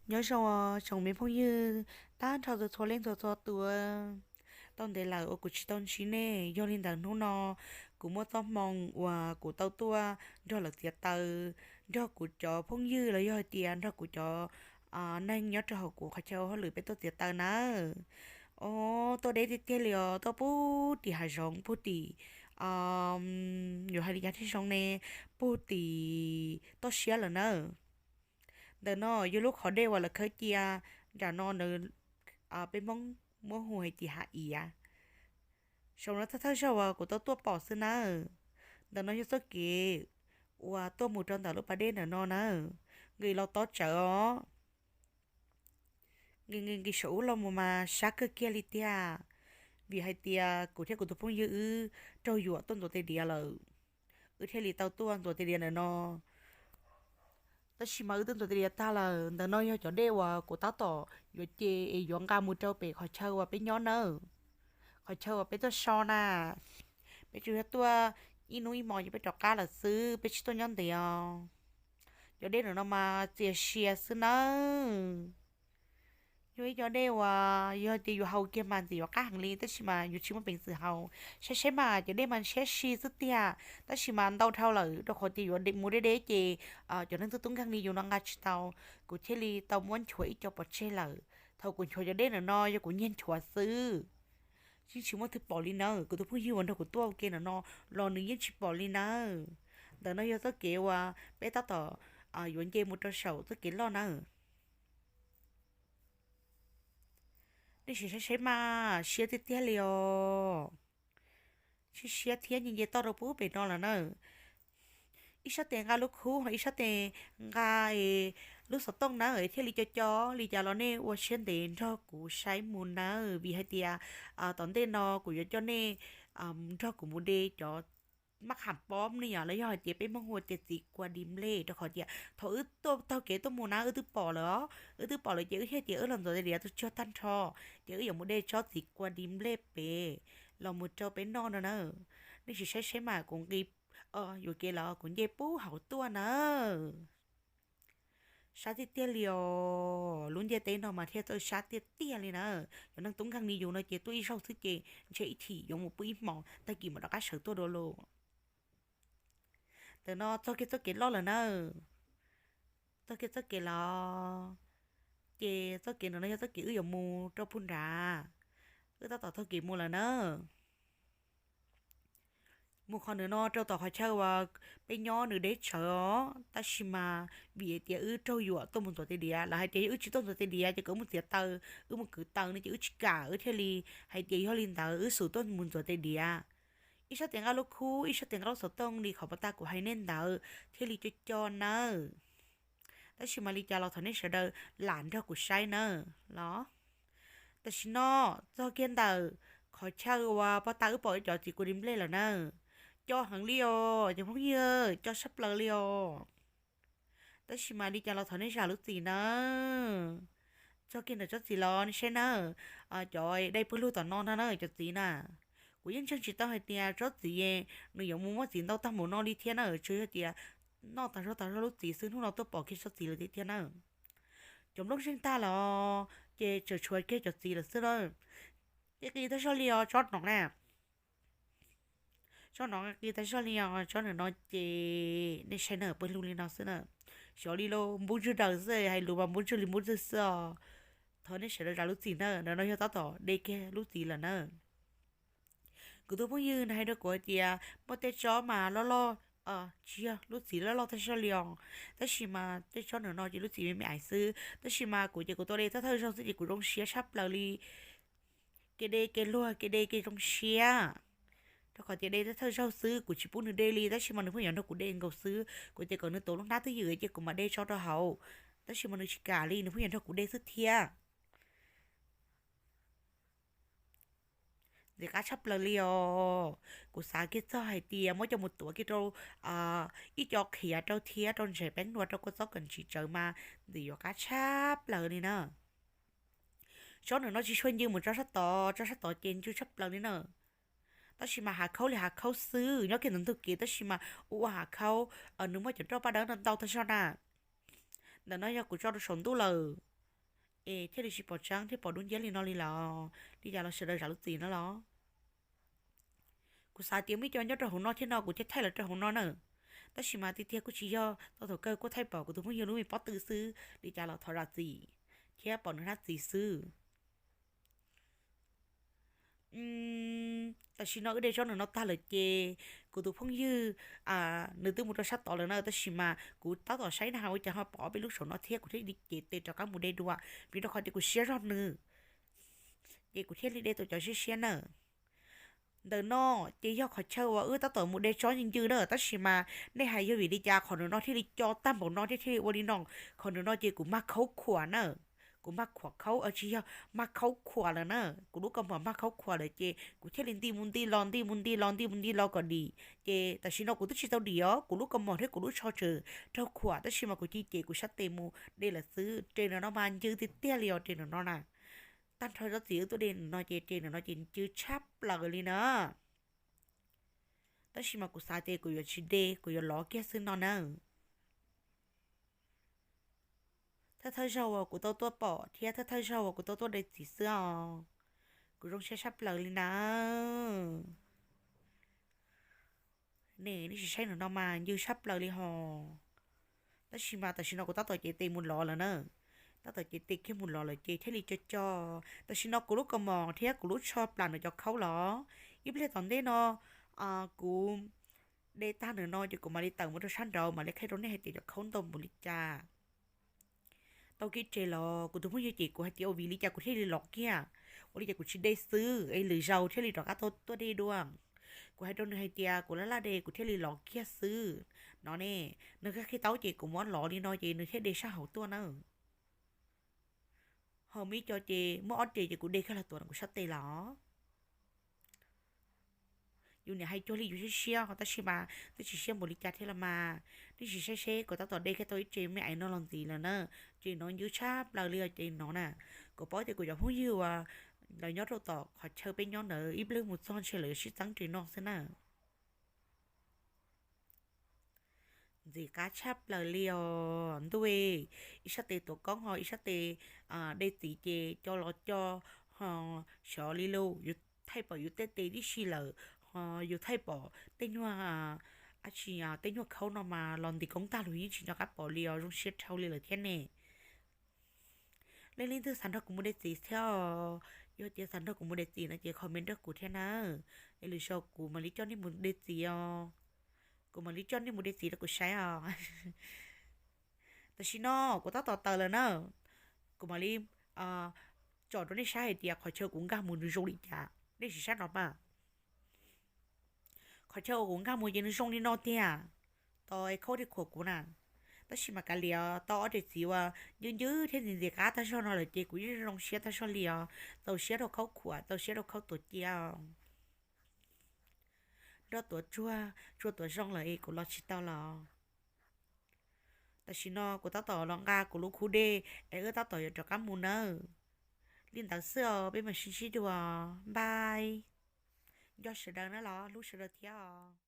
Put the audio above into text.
Nyob zoo tsoom me phooj ywg tag nrho txhua leej txhua txhua tus. Tau ntev lawm uas kuv tsis tau ntsib nej, yog li ntawd hnub no kuv muaj txoj hmoo uas kuv tau tuaj nrog lawv txiav taws, nrog kuv cov phooj ywg los yog hais tias nrog kuv cov neeg nyob rau hauv kuv qhov chaw hauj lwm peb tuaj txiav taws nawb. Os, tuaj deb tiag tiag li os, tuaj pug tim hav zoov, pug tim, yuav hais li cas thiaj zoo ne, pug tim toj siab lawm nawb. Ntawm no yog lub qhov dej uas lawv khawb cia, nram no peb Hmoob muab hu hais tias hav iav. Saum no thawj thawj zaug uas kuv tau tuaj pom xwb nawb. Ntawm no yog txoj kev uas tuaj mus rau ntawm lub pas dej ntawm no nawb, nqis los tob tsawv os. Nqis nqis nqis saum ub los mus mas sab kawg kiag li tiag, vim hais tias kuv thiab kuv tus phooj ywg wb raug yuam tuaj ntxuav tes diav lawm, wb thiaj li tau tuaj ntxuav tes diav ntawm no. Tab sis mas wb twb ntxuav tes diav tag lawm, ntawm no yog cov dej uas kuv tab tom yuav ce es yuav nqa mus rau pem qhov chaw uas peb nyob nawb, qhov chaw uas peb tuaj so na. Peb tsuas yog tuaj ib hnub ib hmos ces peb rov qab lawm xwb, peb tsis tuaj nyob ntev os. Cov dej ntawm no mas txias sia xwb nawb. Yog ib cov dej uas yog tias yus haus kiag mas ntxim yuav qab heev li, tab sis mas yus tsis muaj peev xwm haus. Saib saib mas cov dej mas siab si xwb tiag, tab sis mas ntau dhau lawm rau qhov tias yuav mus deb deb ces cov neeg tub tub nkeeg li yus no nqa tsis tau. Kuv thiaj li tau muab nchuav ib co pov tseg lawm. Thaum kuv nchuav cov dej ntawm no yog kuv nyiag nchuav xwb, yeej tsis muaj twg pom li nawb. Kuv tus phooj ywg uas nrog kuv tuaj ua ke ntawm no los nws yeej tsis pom li nawb. Ntawm no yog txoj kev uas peb tab tom yuav nce mus rau saum txoj kev loj nawb. Nej sim saib saib mas siab tiag tiag li os. Siab siab thiab nce nce toj rau pub pem no lawm na. Ib sab tes nqa lub khub, ib sab tes nqa lub xov tooj na, thiaj li co co li cas los nej ua siab ntev nrog kuv saib mus nawb, vim hais tias tom ntej no kuv yuav coj nej nrog kuv mus de cov maj qham pob ne yom, los yog hais tias peb Hmoob hu tias txiv kua di nplej, rau qhov tias thaum wb taug kev tuaj mus na wb twb pom lawm os, wb twb pom lawm ces wb thiaj tias wb los ntxuav tes diav tuaj tsuag tag nrho, ces wb yuav mus de tsob txiv kua di nplej pem los mus rau peb noj no na. Nej sim saib saib mas kuv nqis yuam kev los kuv nce pub hauv tuaj na. Sab tiag tiag li os, lub ntiaj teb no mas thiaj txawj sab tiag tiag li na. Cov neeg tub nkeeg li yus no ces tuaj ib zaug xwb ces ntshe ib chim yuav mus pw ib hmos tag kis mam rov qab sawv tuaj dua lauj. Ntawm no txog kiag txoj kev loj lawm na. Txog kiag txoj kev los, ces txoj kev ntawm no yog txoj kev wb yuav mus rau pug nrad. Wb tab tom taug kev mus lawm na. Mus qhov ntawm no rau tom qhov chaw uas peb nyob nws deb tsawv os, tab sis mas vim hais tias wb raug yuam tuaj mus ntxuav tes diav, lawv hais tias yog wb tsis tuaj ntxuav tes diav ces kom wb mus txiav taws, wb mus kwv taws no ces wb tsis kam, wb thiaj li hais tias yog li ntawd wb xub tuaj mus ntxuav tes diav. Ib sab tes nqa lub khub, ib sab tes nqa lub xov tooj li qhov pas tas kuv hais nej ntawd thiaj li co co nawb. Tab sis mas li cas los thov nej sawv daws lam nrog kuv saib nawb los. Tam sim no txog kiag ntawm qhov chaw uas pas tas wb pom ib cov txiv kua di nplej lawm na. Co heev li os cov phooj ywg, co sab plaws li os. Tab sis mas li cas los thov nej zam lub txim nawb. Txog kiag ntawm tsob txiv los nej saib nawb, cov dai pawg lug tom no no na cov txiv na. Kuv yeej ntseeg tsis tau hais tias tsob txiv nws yuav mus muaj txiv ntau tag npaum no li thiab na, tsuas yog tias noj tas zog tas zog lub txiv xwb, hnub no tuaj pom kiag tsob txiv lawm tiag tiag na. Cov nplooj zeeg tag los ces tseem tshuav kiag cov txiv lawm xwb na. Qi qi tag zog li os tsob no na. Tsob no qi tag zog li os, tsob ntawm no ces nej saib na, pawg lug li no xwb na. Xyov li lauj, npub ntswg daws xwb, hais lus mas npub ntswg li npub ntswg xwb os. Thov nej sawv daws zam lub txim na, ntawm no yog tab tom de kiag lub txiv lawm na. Kuv tus phooj ywg nws hais rau kuv hais tias muaj tej tsob mas loj loj, tsis yog, lub txiv loj loj tag zog li os, tab sis mas tej tsob ntawm no ces lub txiv me me ais xwb, tab sis mas kuv ces kuv tau de thawj thawj zaug xwb ces kuv zoo siab tshaj plaws li. Kev de kev luag, kev de kev zoo siab, rau qhov tias de thawj thawj zaug xwb kuv tsis pub nws de li, tab sis mas nws pheej yuav nrog kuv de nkaus xwb. Kuv tias kom nws tuav lub hnab twj ywm ces kuv mam de tso rau hauv, tab sis mas nws tsis kam li, nws pheej yuav nrog kuv de xwb thiab. Ntxim qab tshaj plaws li os. Kuv xav kiag txog hais tias muab coj mus tuav kiag rau ib co qhiav rau thiab rau ntsev peeb lug rau kua txob kom ntsim tsawv mas ntxim yuav qab tshaj plaws li na. Tsob ntawm no tsis tshua ncw mus tsob sab tod, tsob sab tod ces ncw tshaj plaws li na. Tab sis mas hav khaub li hav khaub xwb, nyob kiag ntawm ntug kev tab sis mas ua ua hav khaub, nws muaj cov nroj paj dawb no ntau tag zog na. Ntawm no yog kuv tso rau saum ntuj lawm. es thiaj li tsis pom tseeb thiab pom dub nciab li no li los? Li cas los sawv daws zam lub txim no los? Kuv xav tias muaj ib co nyob rau hauv no thiab no kuv thiaj thaij los rau hauv no na. Tab sis mas tiag tiag kuj tsis yog, tau thaum kawg kuj thaij pom kuv tus phooj ywg lub me pob tw xwb, li cas los thov zam txim thiab pom nws hnab txiv xwb. Tam sim no wb de tsob nws no tag lawm ces kuv tus phooj ywg nws twb mus rau sab tod lawm na, tab sis mas kuv tab tom saib na ua cas ho pom ob peb lub saum no thiab kuv thiaj li cev tes rov qab mus de dua, vim rau qhov tias kuv siab zog nws, ces kuv thiaj li de tau cov siab siab na. Ntawm no ces yog qhov chaw uas wb tab tom mus de tsob ncw na, tab sis mas nej hais yog vim li cas qhov nws no thiaj li co tag npaum no thiab thiaj li ua li no. Qhov nws no ces kuv mag khaub khuam na, kuv mag khuam khaub, tsis yog, mag khaub khuam lawm na, kuv lub kaus mom mag khaub khuam lawm ces kuv thiaj li nti mus nti los nti mus nti los nti mus nti los kom dim. Ces tam sim no kuv twb tsis tau dim os, kuv lub kaus mom thiab kuv lub tsho tseem raug khuam, tab sis mas kuv cia li cev kuv sab tes mus de lawm xwb. Res nws no mas ncw tiag tiag li os, res nws no na. Tag nrho tsob txiv wb tuaj de nws no ces res nws no ces ncw tshaj plaws li na. Tab sis mas kuv xav tias kuv yuav tsis de, kuv yuav lov kiag xwb no na. Thawj thawj zaug uas kuv tau tuaj pom thiab thawj thawj zaug uas kuv tau tuaj de txiv xwb os. Kuv zoo siab tshaj plaws li na. Ne, nej sim saib nws no mas ncw tshaj plaws li hos. Tab sis mas tam sim no kuv tab tom cev tes mus lov lawm na. Tab tom cev tes kiag mus lov lawm ces thiaj li co co. Tam sim no kuv lub kaus mom thiab kuv lub tsho plam nws cov khaub los. Ib pliag tom ntej no kuv de tag nws no ces kuv mam li tawm mus rau sab nraud mam li qhia rau nej hais tias cov khaub ntau npaum li cas. Tau kev res los kuv tus phooj ywg ces kuv hais tias ua vim li cas kuv thiaj li lov kiag, ua li cas kuv tsis de xwb es lwm zaus thiaj li rov qab tuaj de dua. Kuv hais rau nws hais tias kuv laj laj de kuv thiaj li lov kiag xwb no ne. Nws qhia tau ces kuv muab lov li no ces nws thiaj de sab hauv tuaj na. Ho muaj ib co ces muab ob res ces kuv de kiag los tuav kuv sab tes los. Yus niam hais cuag li yus siab siab, tab sis mas twb tsis siab npaum li cas thiab los mas. Nej sim saib seb, kuv tab tom de kiag tau ib res me aiv no los ntxiv lawm na. Ces no ncw tshaj plaws li os, ces no na. Kuv paub tias kuv cov phooj ywg uas lawv nyob rau tom qhov chaw peb nyob ntawd ib pliag mus txog ntshe lawv yuav sib txeeb res no xwb na. Ntxim qab tshaj plaws li os ntuj. Ib sab tes tuav koob ho ib sab tes de txiv ces co los co ho xyov li lus, yus thaij pom yus tej tes tib si lawm ho yus thaij pom tej nyuag, ab tsi, tej nyuag khaub no mas los ntim koob tag lus yeej tsis nco qab pom li os, zoo siab dhau li lawm thiab ne. Leej leej twg xav nrog kuv mus de txiv thiab os, yog tias xav nrog kuv mus de txiv no ces comment nrog kuv thiab na. Es lwm zaus kuv mam li coj nej mus de txiv os. Kuv mam li coj nej mus de txiv rau kuv saib os. Tam sim no kuv tab tom tawm lawm na, kuv mam li tsom rau nej saib hais tias qhov chaw kuv nkag mus nws zoo li cas, nej sim saib no mas. Qhov chaw uas kuv nkag mus ces nws zoo li no tiag, tau khaub thiaj khuam kuv na. Tab sis mas kav liam, tau ob res txiv uas ncw ncw thiab ntxim ntxim qab tag zog no lawm ces kuv yeej zoo siab tag zog li os, txaus siab rau khaub khuam, txaus siab rau khaub tuav cia. Nroj tuav tsuag, tsuag tuav zoo lawm es kuv los tsis tau los. Tam sim no kuv tab tom los nqa kuv lub khub dej es wb tab tom yuav rov qab mus nawb. Li ntawd xwb os, peb mam sib ntsib dua, bye. Nco sawv daws na los hlub sawv daws thiab os.